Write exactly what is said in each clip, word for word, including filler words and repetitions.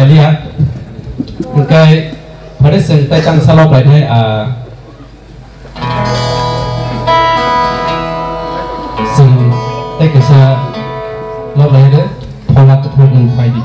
Liya, hwnkhe phare chwng tei tang salo paithai, ah, chwng tei kaisa lobai re phola kwthar nwng phai di.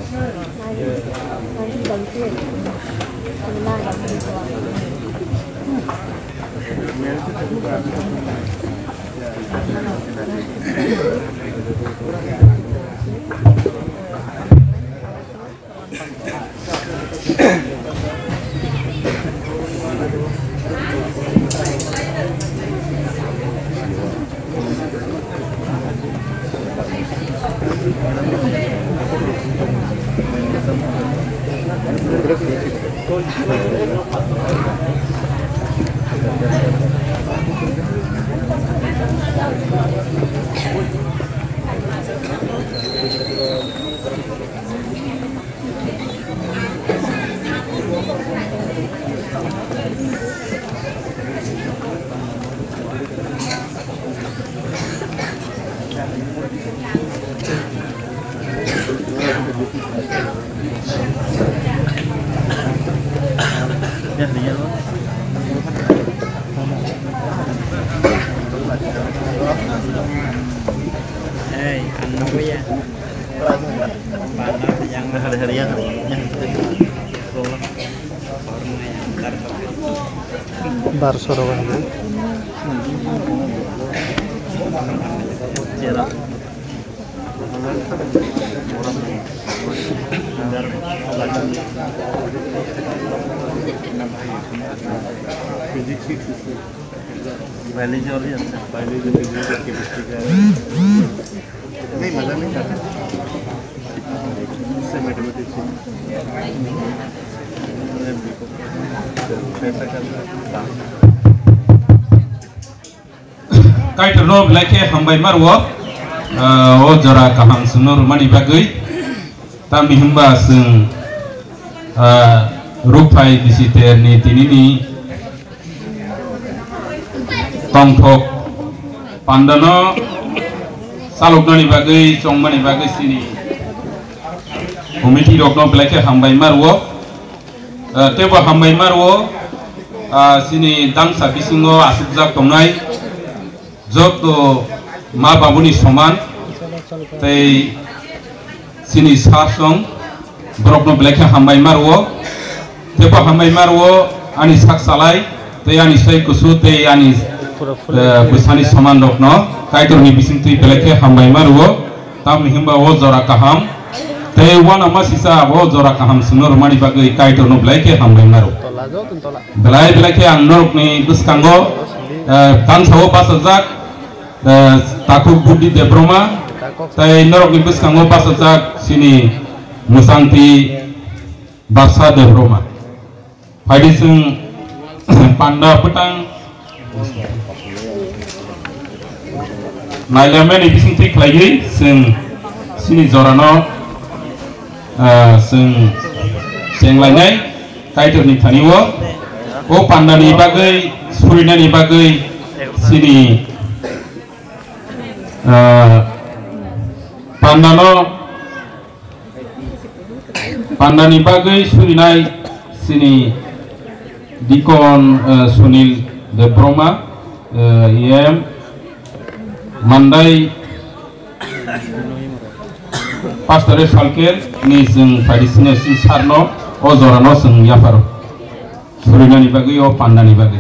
Hey, ano ko yan? Bar soro ba. Biology only আছে। Biology, physics, chemistry का। नहीं, मजा नहीं आता। इससे mathematics. Kaitorno belai khe hambai ma rwo, ah, o jora kaham chwngno rwmani bagwi. Tamni hwnba chwng, ah, rukphai bisi terni tinini tongthok pandano chaloknani bagwi, chongmani bagwi chini committee rokno belai khe hambai ma rwo. Ah, teibo hambai ma rwo, ah, chini dangsa bisingo achukjak tongnai joto ma babuni soman tei chini sasong borokno belai khe hambai ma rwo. Teibo hambai ma rwo ani sak salai tei ani sai kusu tei ani, eh, bwsani soman rokno Kaitorni bisingtwi belai khe hambai ma rwo. Tamni hwnba o jora kaham tei uanama sisa o jora kaham chwngno rwmani bagwi Kaitorno belai khe hambai ma rwo. Belai belai khe ang norokni bwskango, eh, tangsa o bachajak, eh, Takhuk Budi Debbarma tei norokni bwskango bachajak chini mwchangtwi Bapsa Debbarma. Phaidi chwng panda bwtang nailamani bisingtwi khlaiwi chwng chini jorano, ah, chwng chenglainai Kaitorni thani-o. O pandani bagwi, surinani bagwi chini, ah, pandano Pandani bagwi surinai chini Deacon, eh, Sunil Debbarma, eh, E M, Mandai Pastorate Circle ni chwng phaidi senior sir no o jorano chwng yapharo surinani bagwi o pandani bagwi.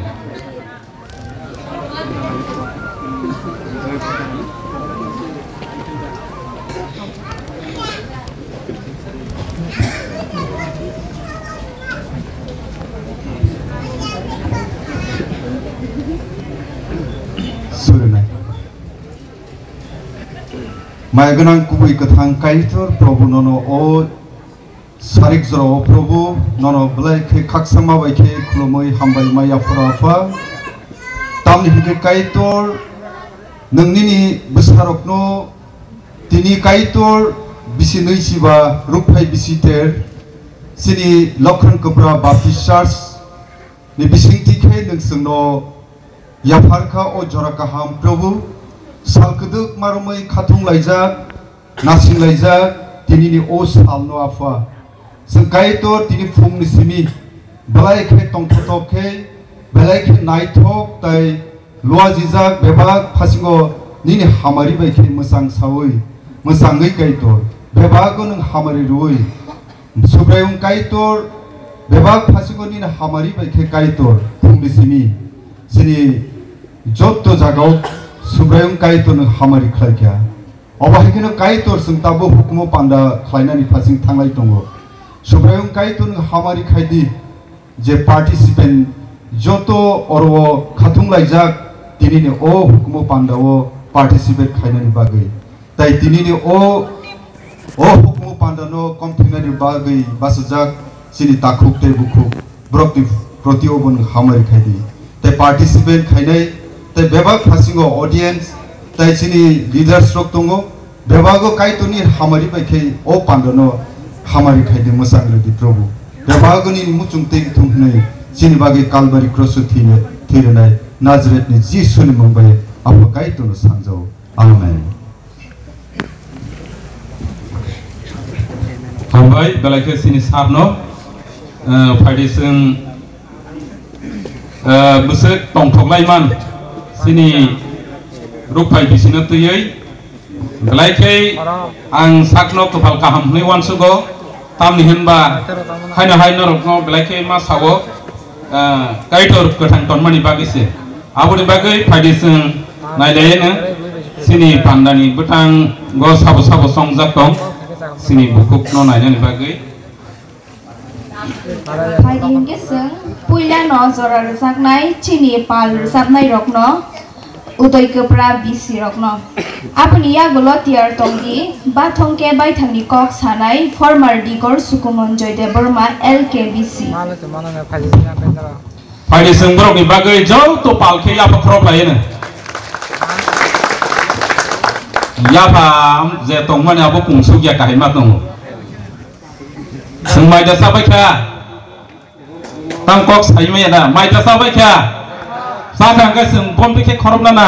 Surinai. Mai gwnang kubui kwthang Kaitor Probu nono o Sarik jorao Probu, nono belai khe khakchangma bai khe khulumui hambai ma yapharo Apha. Tamni hinkhe Kaitor, nwng nini bwsarokno tini Kaitor bisi nwi siba rukphai bisi ter, chini Lokhon Kwpra Baptist Church ni bisingtwi khe nwng chwngno yaphar kha o jora kaham, Probu. Sal kwdwk ma romwi khatung laijak, nasing laijak, tinini o salno Apha. Chwng Kaitor tini phungni simi belai khe tongthotok khe, belai khe naithok tai luajijak bebak phasingo nini hamari bai khe mwchang saui, mwchangwi Kaitor. Bebago nwng hamari rwui, Subraiyung Kaitor, bebak phasingo nini hamari bai khe Kaitor, phungni simi, chini jotto jagao Subraiyung Kaitor nwng hamari khlai kha. Obo hai kheno Kaitor chwng tabuk hukumu panda khlainani phasing thanglai tongo. Subraiyung Kaitor nwng hamari khai di, je participant joto oro khatung laijak, tinini o hukumu panda o participate khainani bagwi. Tai tinini o, o hukumu panda no komthingnani bagwi bachajak chini takhuk tei bukhuk borokni proti o bo nwng hamari khai di. Tai participant khainai, tai bebak phasingo audience, tai chini leaders rok tongo, bebago Kaitorni hamari bai khe o pandano hamari khai di, mwchang rw di Prabhu. Bebago nini muchung tei thung hwnwi chini bagwi Kalbari cross o thwi-, thwi rwnai Nazareth ni Jisu ni mung bai abo Kaitorno sanjao. Amen. Hambai, belai khe chini sir no, eh, phaidi chwng, eh, bwswk tongthok lai man, chini rukphai bisino twiwi, belai khe ang sakno kwphal kaham hwnwi uansugo, tamni hwnba haino hai norokno belai khe ma sao, ah, Kaitor kwthang tonmani bagwi se. Aboni bagwi phaidi chwng nailaiyano chini pandani bwthango sabo sabo chongjak tong, chini bukhukno nainani bagwi. Phaidi hinkhe chwng puilano jora rwjaknai chini pal rwchapnairokno Udoi Kwpra B C rokno. Aboni yagulo tiyar tongdi, bathong khe baithangni kok sanai former Digor Sukumon Joy Debbarma L K B C. Phaidi chwng borokni bagwi joto pal khe yapha khorok laiyano. Yapha je tongmani abo kungsuk ya kahima tongo. Chwng mai da chabai kha. Tang kok sai maya da, mai da chabai kha. Chakha hwnkhe chwng bomtwi khe khorokna na.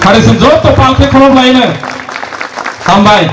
Phari chwng joto pal khe khorok laino. Hambai.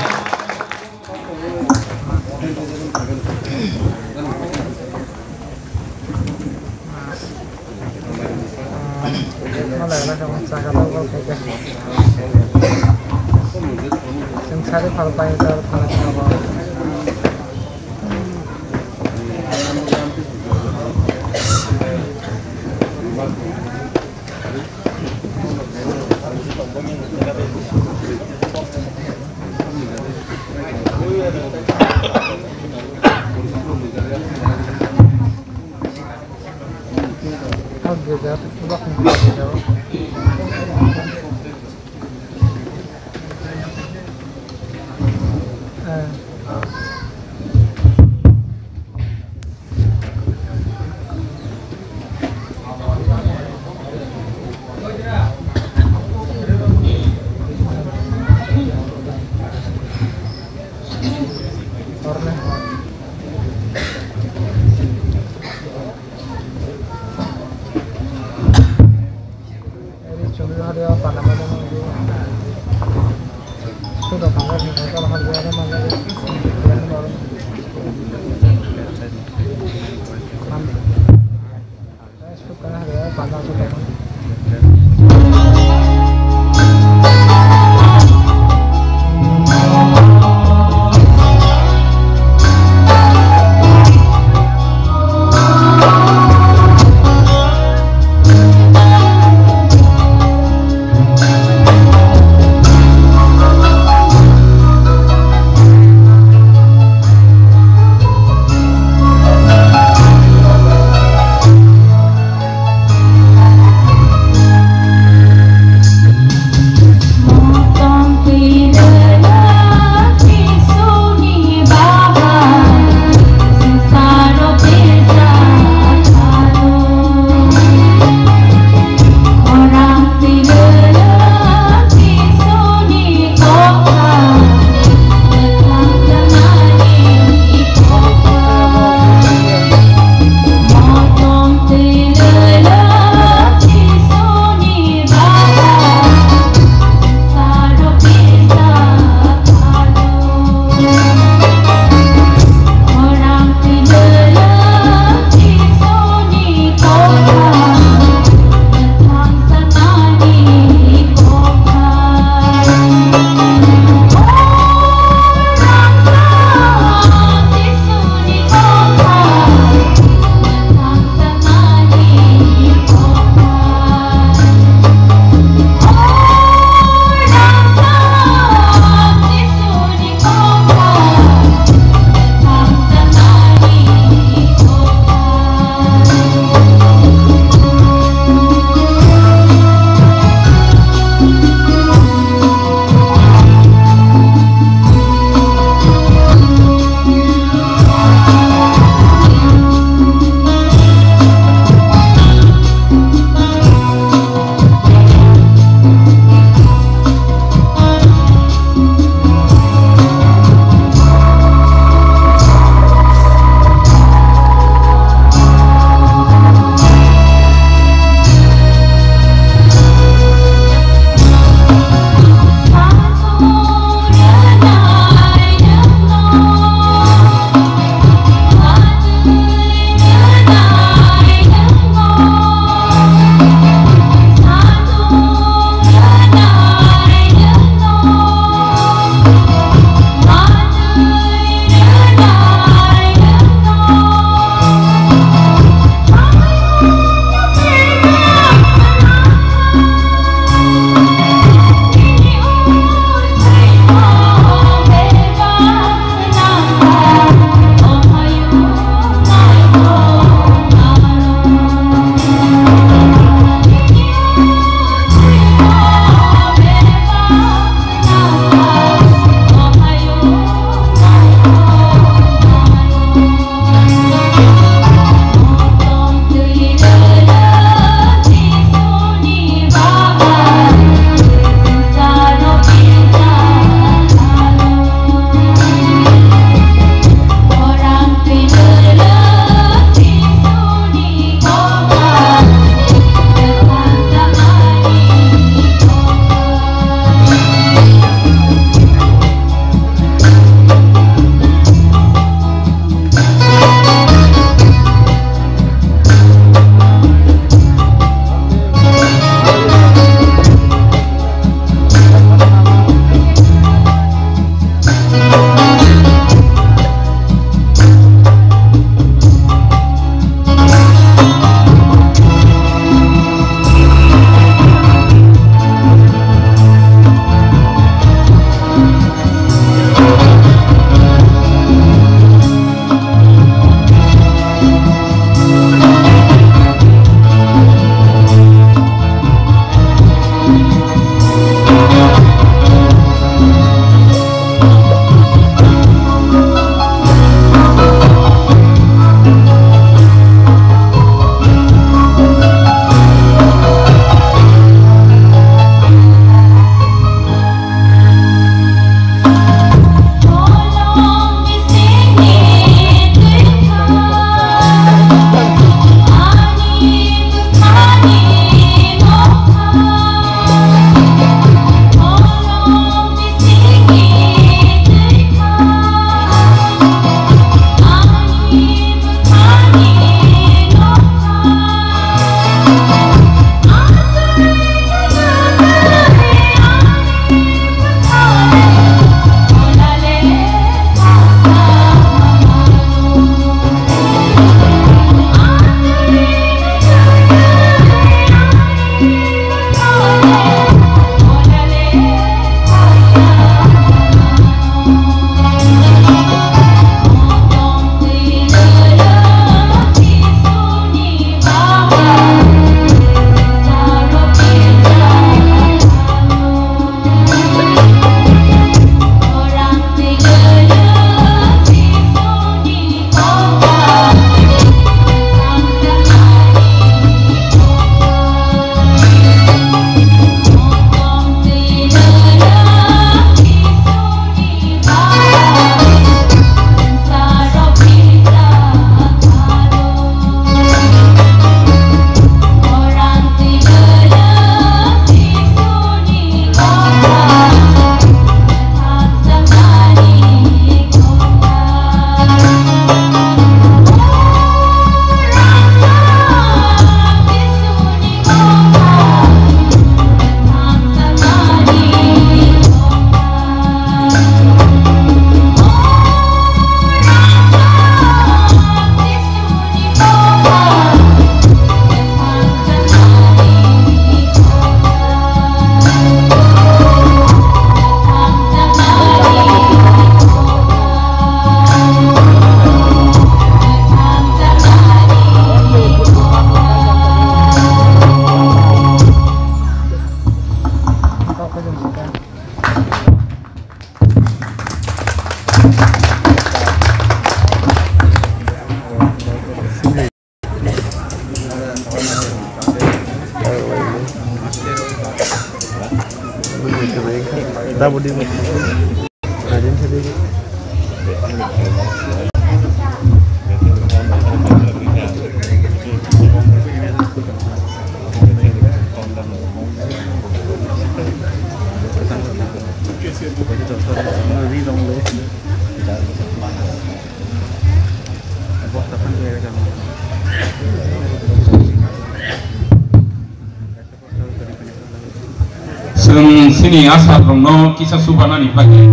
Chwng chini asar rokno kisa subanani bagwi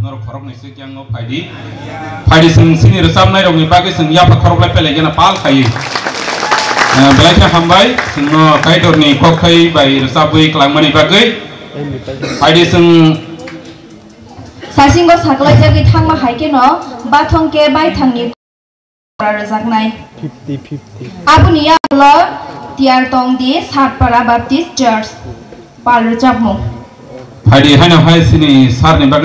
norok khoroknwi se kyangno phaidi. Phaidi chwng chini rwchapnai rokni bagwi chwng yapha khorok lai pelai gana pal khaiwi. Eh, belai khe hambai chwngno Kaitorni kokthai bai rwchapwi klangmani bagwi. Phaidi chwng Sasingo saklaijagwi thangma hai kheno bathong khe baithangni rwjaknai. Fifty fifty. Aboni yagulo tiyar tong di Satpara Baptist Church pal rwchapmung. Phaidi haino hai chini sarni bagwi